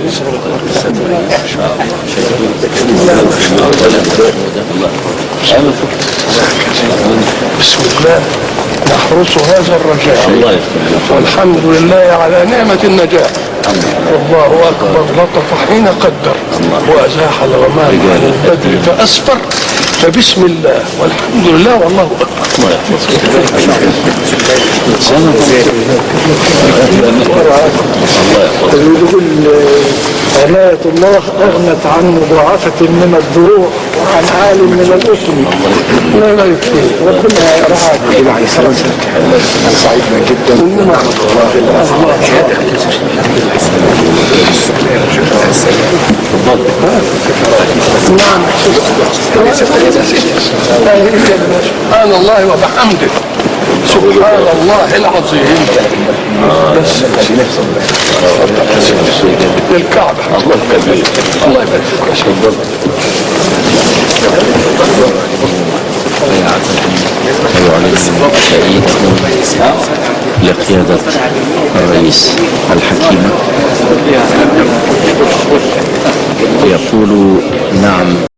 بسم الله نحرس هذا الرجاء، والحمد لله على نعمة النجاة. الله أكبر، لطف حين قدر وأزاح الغمام عن البدر فأسفر. فبسم الله والحمد لله والله أكبر. يقول عناية الله أغنت عن مضاعفة من الدروع وعن عال من الأسم. لا لا يكفي. ربنا يرعاك. سعيدنا جدا. نعم، سبحان الله وبحمده، سبحان الله العظيم. بس للكعبة. الله يبارك، الله يبارك فيك. ويعلن تأييده لقيادة الرئيس الحكيمة، يقول نعم.